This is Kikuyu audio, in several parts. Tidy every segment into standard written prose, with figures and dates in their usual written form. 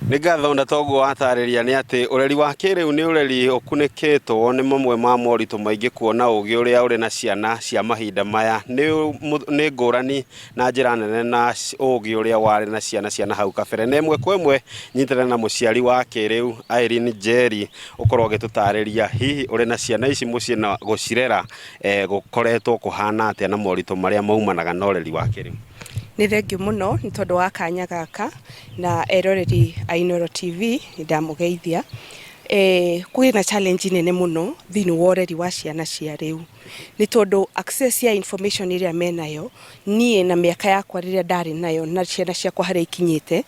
Nĩ ngatho na toguo watarĩria nĩ atĩ ũreri wa kĩrĩu nĩ ũreri ũkunĩkĩtwo nĩ mamwe ma moritũ maingĩ kuona ũgĩ ũrĩa ũrĩ na ciana cia mahinda maya nĩ ngũrani na njĩra nene na ũgĩ ũrĩa warĩ na ciana cia nahau kabere. Na ĩmwe kwa ĩmwe nyitane na mũciari wa kĩrĩu Irene Njeri ũkorwo ũgĩtũtarĩria hihi ũrĩ na ciana ici mũciĩ na gũcirera gũkoretwo kũhana atĩa na moritũ marĩa maumanaga na ũreri wa kĩrĩu. Nĩ thengiũ mũno nĩ tondũ wa kanya gaka na eroreri a Inooro TV nĩ ndamũgeithia. Kwĩna challenge nene mũno thĩinĩ wa ũreri wa ciana cia rĩu nĩ tondũ access ya information ĩrĩa menayo niĩ na mĩaka yakwa rĩrĩa ndarĩ nayo na ciana ciakwa harĩa ikinyĩte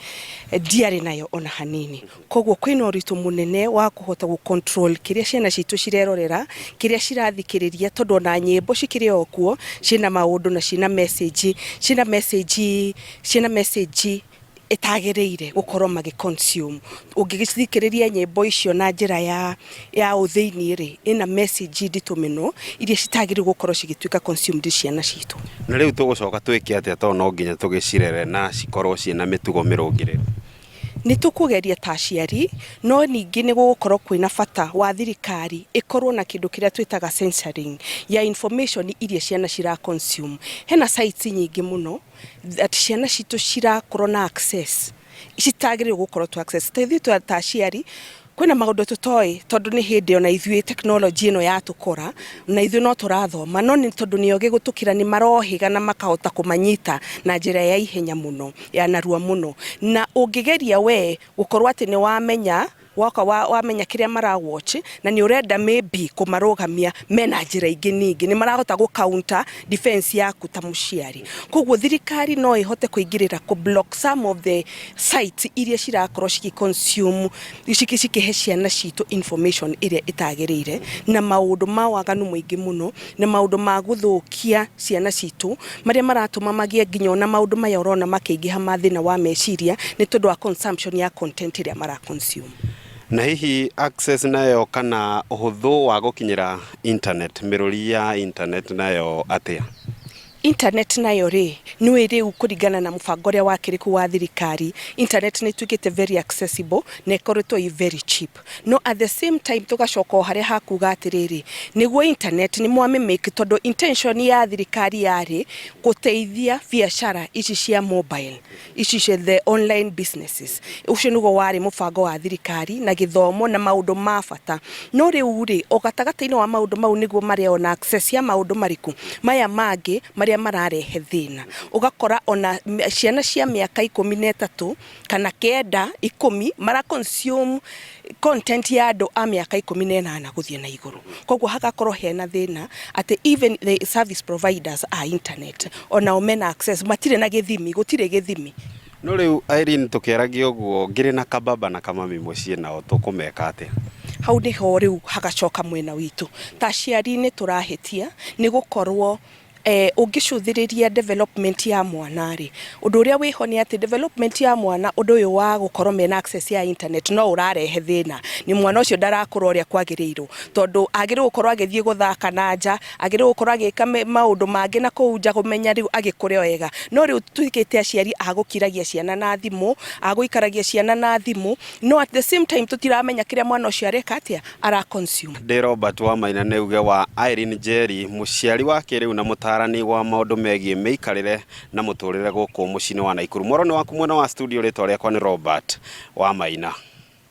ndiarĩ nayo ona hanini. Koguo kwĩna ũritũ mũnene wa kũhota gũ control kĩrĩa ciana citũ cirerorera, kĩrĩa cirathikĩrĩria tondũ ona nyĩmbo cikĩrĩ o kuo ciĩna maũndũ na ciĩna message, ciĩna message, ciĩna message ĩtagĩrĩire gũkorwo magĩ consume. Ũngĩgĩthikĩrĩria nyĩmbo icio na njĩra ya ya ũthĩiniĩ rĩ, ĩna message nditũ mũno iria citagĩrĩirwo gũkorwo cigĩtuĩka consumed nĩ ciana citũ. Na rĩu tũgũcoka twĩke atĩa tondũ no nginya tũgĩcirere na cikorwo ciĩna mĩtugo mĩrũngĩrĩru? Nĩ tũkũgeria ta aciari, no ningĩ nĩ gũgũkorwo kwĩna bata wa thirikari ĩkorwo na kĩndũ kĩrĩa twĩtaga censoring ya information iria ciana cira consume. Hena sites nyingĩ mũno that ciana citũ cirakorwo na access citagĩrĩirwo gũkorwo tũ access. Ta ithuĩ ta aciari kwĩna maũndũ tũtoĩ tondũ nĩ hĩndĩ ona ithuĩ tekinoronjĩ ĩno yatũkora na ithuĩ no tũrathoma no nĩ tondũ nĩ ogĩ gũtũkĩra nĩ marohĩga na makahota kũmanyita na njĩra ya ihenya mũno ya narua mũno. Na ũngĩgeria we gũkorwo atĩ nĩ wamenya woka wamenya kĩrĩa mara watch na nĩ ũrenda maybe kũmarũgamia mena njĩra ingĩ ningĩ nĩ marahota gũ counter defense yaku ta mũciari. Koguo thirikari no ĩhote kũingĩrĩra kũ block some of the sites iria cirakorwo cigĩ consume cikĩhe ciana citũ information ĩrĩa ĩtagĩrĩire na maũndũ ma waganu mũingĩ mũno na maũndũ ma gũthũkia ciana citũ marĩa maratũma magĩe nginya ona maũndũ maya ũrona makĩingĩha ma thĩna wa meciria nĩ tondũ wa consumption ya content ĩrĩa mara consume. Na hihi access nayo kana ũhũthũ wa gũkinyĩra internet, mĩrũri ya internet nayo atĩa? Internet nayo rĩ, nĩũĩ rĩu kũringana na mũbango ũrĩa wakĩrĩ kũu wa thirikari, internet nĩ ĩtuĩkĩte very accessible na ĩkoretwo ĩ very cheap. No at the same time tũgacoka o harĩa ha kuga atĩrĩrĩ, nĩguo internet nĩ mwamĩ make tondũ intention ya thirikari yarĩ gũteithia biacara ici cia mobile, ici cia the online businesses. Ũcio nĩguo warĩ mũbango wa thirikari na gĩthomo na maũndũ ma bata. No rĩu rĩ, o gatagatĩ-inĩ wa maũndũ mau nĩguo marĩ ona access ya maũndũ marĩkũ? Maya mangĩ marĩa mararehe thĩna. Ũgakora ona ciana cia mĩaka 13 kana 9, 10 mara consume content ya andũ a mĩaka 18 gũthiĩ na igũrũ. Koguo hagakorwo hena thĩna atĩ even the service providers a internet onao mena access, matirĩ na gĩthimi, gũtirĩ gĩthimi. No rĩu Irene tũkĩaragia ũguo ngĩrĩ na kababa na kamami mũciĩ nao tũkũmeka atĩa? Hau nĩho rĩu hagacoka mwena witũ ta aciari nĩ tũrahĩtia nĩ gũkorwo ũngĩcũthĩrĩria development ya mwana rĩ, ũndũ ũrĩa wĩho nĩ atĩ development ya mwana ũndũ ũyũ wa gũkorwo mena access ya internet no ũrarehe thĩna nĩ mwana ũcio ndarakũra ũrĩa kwagĩrĩirwo tondũ agĩrĩirwo gũkorwo agĩthiĩ gũthaka na nja, agĩrĩirwo gũkorwo agĩka maũndũ mangĩ na kũu nja kũmenya rĩu agĩkũre wega. No rĩu tuĩkĩte aciari a gũkiragia ciana na thimũ, a gũikaragia ciana na thimũ, no at the same time tũtiramenya kĩrĩa mwana ũcio areka atĩa, ara consume. Ndĩ Robert Wamaina nĩ uge wa Irene Njeri, mũciari wa kĩrĩu na mũtaarani wa maũndũ megiĩ mĩikarĩre na mũtũrĩre gũkũ mũciĩ-inĩ wa Naikuru. Mwaro nĩ waku mwena wa studio, rĩtwa rĩakwa nĩ Robert Wamaina.